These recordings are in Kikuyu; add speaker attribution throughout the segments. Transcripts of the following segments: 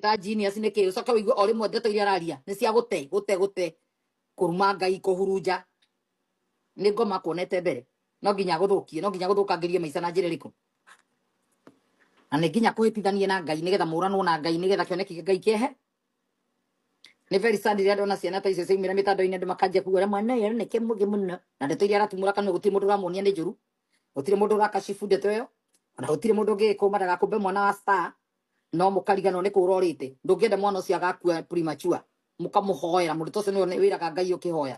Speaker 1: Ta genius nĩ kĩ ũcoke ũigue o rĩmwe ndeto iria araria nĩ cia gũte gũte gũte kũruma Ngai kũhurunja nĩ ngoma kuonete mbere no nginya gũthũkie no nginya gũthũkangĩrie maica na njĩra ĩrĩkũ na nĩ nginya kũhĩtithanie na Ngai nĩgetha mũranwo na Ngai nĩgetha kĩoneki kĩa Ngai kĩehe. Nĩ very sad rĩrĩa ndona ciana ta icio ciaumĩra mĩtandao-inĩ andũ makanjia kuga ũrĩa mwana ũyũ nĩ kĩmũgĩ mũno na ndeto iria aratumũra kanua gũtirĩ mũndũ ũramuonia nĩ njũru gũtirĩ mũndũ ũrakacibu ndeto ĩyo ona gũtirĩ mũndũ ũngĩgĩkũma ndagakũmbe mwana wa star no mũkariganwo nĩ kũra ũrĩte ndũngĩenda mwana ũcio agakua premature mũkamũhoera mũndũ ta ũcio nĩwe wĩraga Ngai ũkĩhoya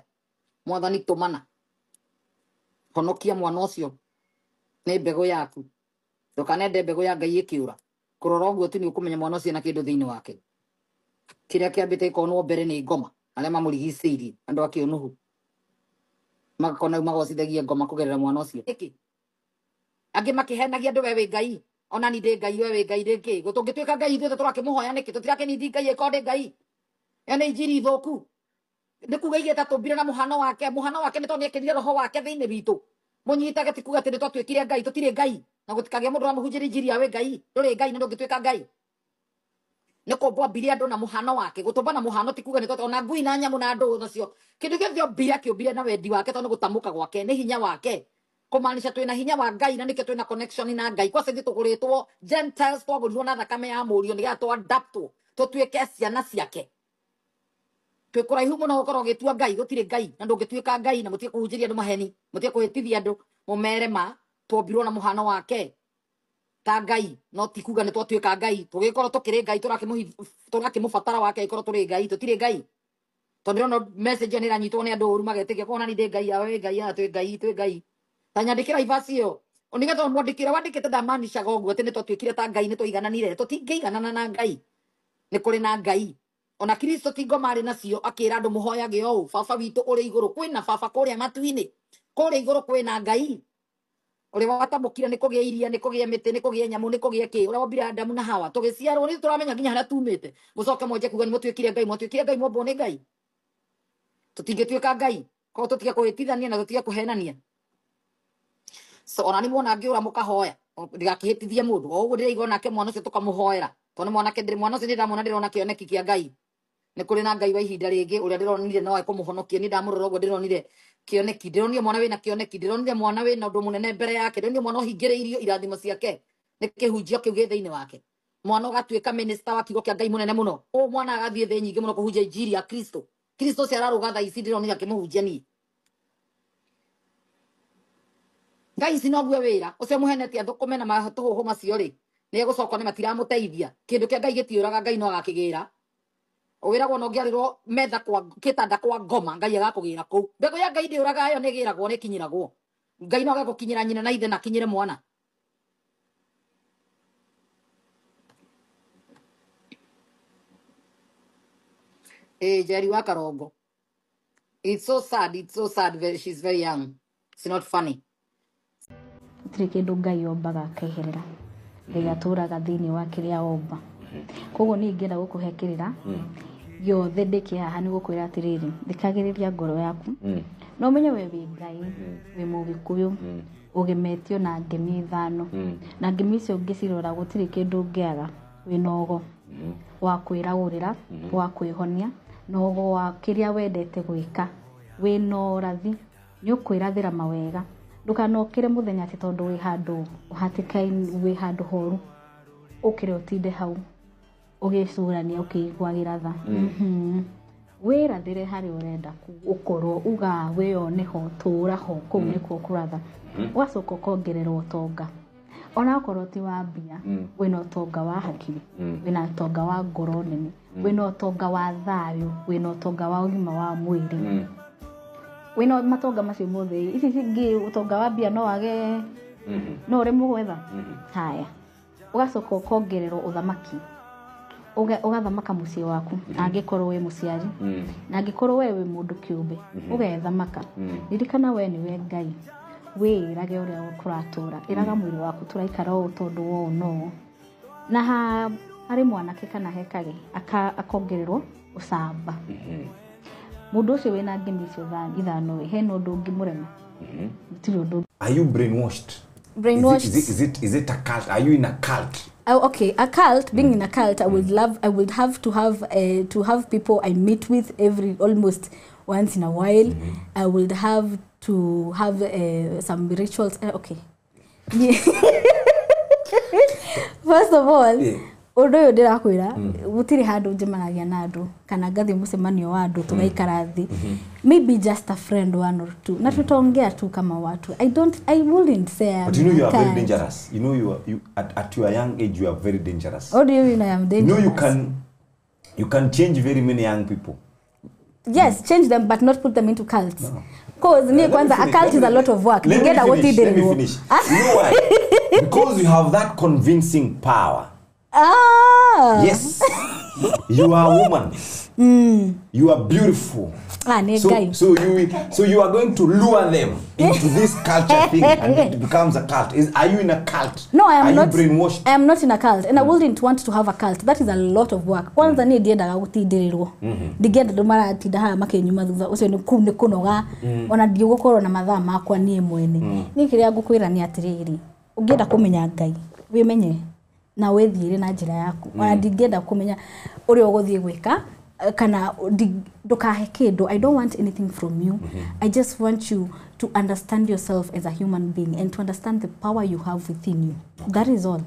Speaker 1: mwathani tũmana honokia mwana ũcio nĩ mbegũ yaku ndũkanende mbegũ ya Ngai ĩkĩũra kũrora ũguo tu nĩ ũkũmenya mwana ũcio na kĩndũ thĩinĩ wake kĩrĩa kĩambĩte gĩkonwo mbere nĩ ngoma arĩa mamũrigicĩirie andũ a kĩũnũhu magakona magocithagia ngoma kũgerera mwana ũcio nĩkĩ angĩ makĩhenagia andũ we wĩ Ngai ona ni ndĩ Ngai we wĩ Ngai ndĩ kĩ tũngĩtuĩka Ngai ithuĩ tũrakĩmũhoya nĩkĩ tũtirakĩnindi Ngai ĩkorwo ndĩ Ngai ĩyo nĩ injiri thũku nĩ kuga igĩta tũmbire na mũhano wake mũhano wake nĩ tondũ nĩekĩrire roho wake thĩinĩ witũ mũnyitage ti kuga atĩ nĩ twatuĩkire Ngai tũtirĩ Ngai na gũtikagĩa mũndũ ũramũhunjĩria injiri ya wĩ Ngai ndũrĩ Ngai na ndũngĩtuĩka Ngai nĩ kũmbwo ambire andũ na mũhano wake gũtũmba na mũhano ti kuga nĩ tondũ ona ngui na nyamũ na andũ nacio kĩndũ gĩothe ombire akĩũmbire na wendi wake tondũ nĩ gũtamũka gwake nĩ hinya wake kũmaanisha twĩna hinya wa Ngai na nĩkĩo twĩna connection na Ngai kwa ithuĩ tũgũrĩtwo Gentiles twagũrirwo na thakame ya mũriũ nĩgetha tũadaptwo tũtuĩke ciana ciake twĩ kũraihu mũno gũkorwo ũgĩtua Ngai gũtirĩ Ngai na ndũngĩtuĩka Ngai na mũtige kũhunjĩria andũ maheni mũtige kũhĩtithia andũ mũmere ma twombirwo na mũhano wake ta Ngai no ti kuga nĩ twatuĩka Ngai tũgĩkorwo tũkĩrĩ Ngai tũrakĩmũbatara wake ĩkorwo tũrĩ Ngai tũtirĩ Ngai tondũ ndĩrona message ĩyo nĩ ĩranyitwo nĩ andũ ũru magetĩkia kona ni ndĩ Ngai awe Ngai a twĩ Ngai twĩ Ngai ta nyandĩkĩra ibaci ĩyo nĩgetha mwandĩkĩre wandĩkĩte ndamanishaga ũguo atĩ nĩ twatuĩkire ta Ngai nĩ twaigananire tũtingĩiganana na Ngai nĩ kũrĩ na Ngai ona Kristo ti ngoma arĩ nacio akĩra andũ mũhoyage ũũ baba witũ ũrĩ igũrũ kwĩna baba kũrĩa matu-inĩ kũrĩa igũrũ kwĩna Ngai ũrĩa watamũkire nĩ kũgĩa iria nĩ kũgĩa mĩtĩ nĩ kũgĩa nyamũ nĩ kũgĩa kĩ ũrĩa wombire Adamu na Hawa tũgĩciarwo nĩ tũramenya nginya harĩa tumĩte mũcoke mwanjie kuga nĩ mũtuĩkire Ngai mwatuĩkire Ngai mwombwo nĩ Ngai tũtingĩtuĩka Ngai koguo tũtige kũhĩtithania na tũtige kũhenania so ona nĩ muona ngĩũra mũkahoya ndigakĩhĩtithie mũndũ o ũguo ndĩraigua nake mwana ũcio tũkamũhoera tondũ mwanake ndĩrĩ mwana ũcio nĩndamwona ndĩrona kĩoneki kĩa Ngai nĩ kũrĩ na Ngai wa ihinda rĩngĩ ũrĩa ndĩronire no ekũmũhonokia niĩ ndamũrora ũguo ndĩronire kĩoneki ndĩronire mwana wĩna kĩoneki ndĩronire mwana wĩna ũndũ mũnene mbere yake ndĩronire mwana ũhingĩrĩirio irathimo ciake nĩ kĩhunjio kĩu gĩ thĩinĩ wake mwana ũgatuĩka minister wa kiugo kĩa Ngai mũnene mũno ũũ mwana agathiĩ thĩ nyingĩ mũno kũhunjia injiri ya Kristo Kristo ũcio ararũga thaa ici ndĩronire akĩmũhunjia niĩ Ngai ici noguo wĩra ũcio mũhenetie athũkũme na matũhũhũ macio rĩ nĩ egũcoka nĩ matiramũteithia kĩndũ kĩa Ngai gĩtiũraga Ngai no agakĩgĩra wĩragwo no ngĩarĩrwo metha kwa kĩtanda kwa ngoma Ngai agakũgĩra kũu mbegũ ya Ngai ndĩũraga ĩyo nĩ ĩgĩragwo nĩ ĩkinyĩragwo Ngai no agagũkinyĩra nyina na ithe na akinyĩre mwana ĩ Njeri wa Karongo. It's so sad, it's so sad. Very, she's very young. It's not funny.
Speaker 2: Gũtirĩ kĩndũ Ngai ombaga akeherera. Ngai atũraga thĩinĩ wa kĩrĩa omba. Koguo niĩ ingĩenda gũkũhe kĩrĩra gĩothe ndĩkĩ haha nĩ gũkwĩra atĩrĩrĩ, thikagĩrĩria ngoro yaku na ũmenye we wĩ Ngai, wĩ Mũgĩkũyũ, ũgemetio na ngemi ithano, na ngemi icio ũngĩcirora gũtirĩ kĩndũ ũngĩaga. Wĩna ũgo wa kwĩragũrĩra, wa kwĩhonia, na ũgo wa kĩrĩa wendete gwĩka. Wĩna ũrathi, nĩ ũkwĩrathĩra mawega. Ndũkanokĩre mũthenya atĩ tondũ wĩ handũ ũhatĩkainĩ, wĩ handũ horu, ũkĩre ũtinde hau ũgĩcũrania ũkĩiguagĩra tha. Wĩrathĩre harĩa ũrenda ũkorwo, uga wĩyone ho, tũra ho, kũu nĩkuo kũratha. Ũgacoka ũkongerera ũtonga. Ona okorwo ti wa mbia, wĩna ũtonga wa hakiri, wĩna ũtonga wa ngoro nene, wĩna ũtonga wa thayũ, wĩna ũtonga wa ũgima wa mwĩrĩ. Wĩna matonga macio mothe, ici cingĩ ũtonga wa mbia no wage, no ũremwo gwetha. Haya. Ũgacoka ũkongererwo ũthamaki. Ũgathamaka mũciĩ waku, angĩkorwo wĩ mũciari, na angĩkorwo we wĩ mũndũ kĩũmbe, ũgethamaka. Ririkana we nĩwe Ngai. Wĩrage ũrĩa kũratũra, ĩraga mwĩrĩ waku tũraikara ũũ tondũ wa ũũ na ũũ. Na harĩ mwanake kana hekage, akongererwo ũcamba. Mũndũ ũcio wĩna ngemi icio ithano ĩ, hena ũndũ ũngĩmũrema? Gũtirĩ ũndũ.
Speaker 3: Are you brainwashed?
Speaker 4: Brainwashed.
Speaker 3: Is it a cult? Are you in a cult?
Speaker 2: Oh, okay, a cult, being in a cult, I would love, I would have to have to have people I meet with every almost once in a while. I would have to have some rituals. Okay. First of all, ũndũ ũyũ ndĩrakwĩra gũtirĩ handũ njemanagia na andũ kana ngathiĩ mũcemanio wa andũ tũgaikara thĩ, maybe just a friend, one or two, na tutaongea tu kama watu. I wouldn't say I'm
Speaker 3: But you know
Speaker 2: in
Speaker 3: you
Speaker 2: a
Speaker 3: are very
Speaker 2: cult.
Speaker 3: Dangerous. You know you are you at your young age you are very dangerous.
Speaker 2: What do you mean I am
Speaker 3: You
Speaker 2: dangerous?
Speaker 3: know you can change very many young people.
Speaker 2: Yes, change them but not put them into cults, cause ni
Speaker 3: Let me
Speaker 2: kwanza a
Speaker 3: finish,
Speaker 2: cult
Speaker 3: let
Speaker 2: is a
Speaker 3: me-
Speaker 2: lot of work.
Speaker 3: Let me
Speaker 2: Ndingĩenda
Speaker 3: finish. Let me
Speaker 2: gũtindĩrĩrwo.
Speaker 3: finish. You know why? Because you have that convincing power.
Speaker 2: Ah.
Speaker 3: Yes. You are a woman. You are beautiful.
Speaker 2: Ah, nĩ
Speaker 3: So,
Speaker 2: Ngai.
Speaker 3: so you are going to lure them into this culture thing, and it becomes a cult. Are you in a cult?
Speaker 2: No, I am
Speaker 3: Are
Speaker 2: not.
Speaker 3: you brainwashed?
Speaker 2: I am not in a cult, and I wouldn't want to have a cult. That is a lot of work. Kwanza niĩ ndiendaga gũtindĩrĩrwo. Ndingĩenda andũ maratinda haha makĩnyuma thutha ũcio nĩ kũu nĩ kũnoga. Ona ndigũkorwo na mathaa makwa niĩ mwene. Niĩ kĩrĩa ngũkwĩra nĩ atĩrĩrĩ, ũngĩenda kũmenya Ngai, wĩmenye na wĩthiĩre na njĩra yaku. Ona ndingĩenda kũmenya ũrĩa ũgũthiĩ gwĩka kana ndũkahe kĩndũ. I don't want anything from you. I just want you to understand yourself as a human being and to understand the power you have within you. That is all.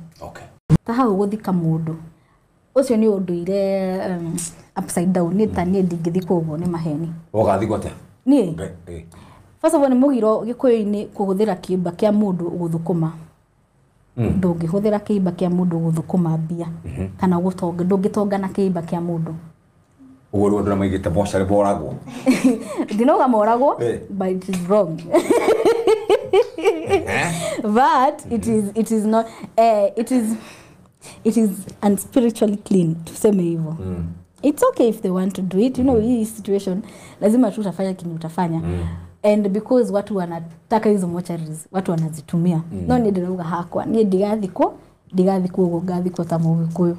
Speaker 2: Ta hau gũthika mũndũ ũcio nĩ ũndũire upside down. Nĩ ta niĩ ndingĩthikwo ũguo, nĩ maheni.
Speaker 3: Ũgathikwo atĩa?
Speaker 2: Niĩ,
Speaker 3: Okay.
Speaker 2: first of all, nĩ mũgiro gĩkũyũ-inĩ kũhũthĩra kĩimba kĩa mũndũ gũthũkũma. Ndũngĩhũthĩra kĩimba kĩa mũndũ gũthũkũma mbia kana gũtonga. Ndũngĩtonga na kĩimba kĩa mũndũ.
Speaker 3: Ũguo rĩu andũ arĩa maigĩte mocarĩ moragwo.
Speaker 2: Ndinauga moragwo, but it is wrong. But it is not it is unspiritually clean, tuseme hivyo. It's okay if they want to do it. Hii situation lazima tu utafanya kenye utafanya, and because watu wanataka hizo mortuaries, watu wanazitumia. No niĩ ndĩrauga hakwa niĩ ndigathikwo ũguo, ngathikwo ta mũgĩkũyũ.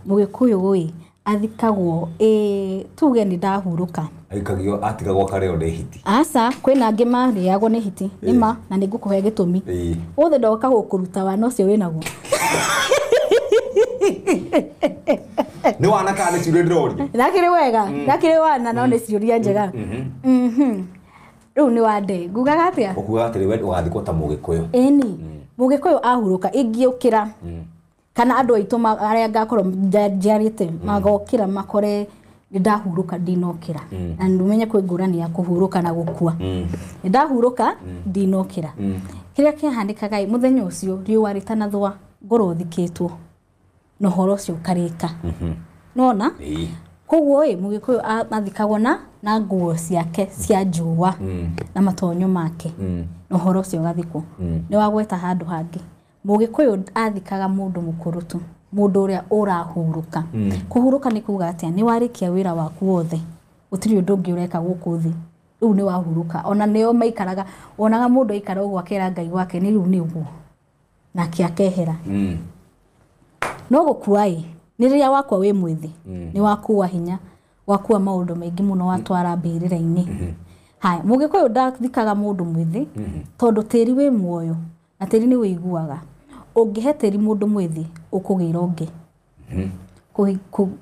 Speaker 2: Mũgĩkũyũ ĩ athikagwo ĩ tuge nĩ ndahurũka.
Speaker 3: Aikagio atigagwo akarĩo nĩ hiti.
Speaker 2: Aca, kwĩna angĩ marĩagwo nĩ hiti nĩma, na nĩ ngũkũhe gĩtũmi. Ũmũthĩ ndoka gũkũruta wana ũcio wĩnaguo.
Speaker 3: Nĩ wana kana nĩ ciũria ndĩroria?
Speaker 2: Ndakĩrĩ wega, ndakĩrĩ wana, no nĩ ciũria njega. Rĩu nĩ wande ngugaga atĩa?
Speaker 3: Ũkugaga atĩrĩ, we ũgathikwo ta mũgĩkũyũ.
Speaker 2: Ĩni, mũgĩkũyũ ahurũka, ingĩũkĩra kana andũ aitũ arĩa ngakorwo njiarĩte magokĩra makore nĩ ndahurũka ndinokĩra, na ndũmenye kwĩ ngũrani ya kũhurũka na gũkua. Nĩ ndahurũka ndinokĩra, kĩrĩa kĩahanĩkaga ĩ, mũthenya ũcio riũa rĩtanathũa ngorwo thikĩtwo na ũhoro ũcio ũkarĩka nona. Koguo ĩ mũgĩkũyũ athikagwo na nguo ciake cia njũa na matonyo make na ũhoro ũcio ũgathikwo. Nĩ wagweta handũ hangĩ, mũgĩkũyũ athikaga mũndũ mũkũrũ tu, mũndũ ũrĩa ũrahurũka. Kũhurũka nĩ kuga atĩa? Nĩ warĩkia wĩra waku wothe, gũtirĩ ũndũ ũngĩ ũreka gũkũ thĩ, rĩu nĩ wahurũka. Ona nĩo maikaraga, wonaga mũndũ aikara ũguo akera Ngai wake nĩ rĩu nĩ ũguo nake akehera. No gũkua ĩ nĩ rĩrĩa wakua wĩ mwĩthĩ, nĩ wakua hinya, wakua maũndũ maingĩ mũno watwara mbĩrĩra-inĩ. Haya, mũgĩkũyũ ndathikaga mũndũ mwĩthĩ tondũ tĩri wĩ muoyo na tĩri nĩ wĩiguaga. Ũngĩhe tĩri mũndũ mwĩthĩ ũkũgĩra ũngĩ.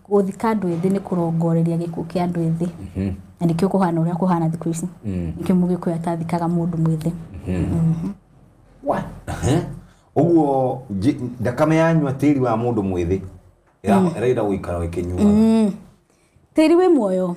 Speaker 2: Gũthika andũ ethĩ nĩ kũrongoreria gĩkuũ kĩa andũ ethĩ, na nĩkĩo kũhana ũrĩa kũhana thikũ ici. Nĩkĩo mũgĩkũyũ atathikaga mũndũ mwĩthĩ.
Speaker 3: Wa. Ũguo thakame yanyua tĩri wa mũndũ mwĩthĩ ĩraida gũikara ĩkĩnyuaga.
Speaker 2: Tĩri wĩ muoyo.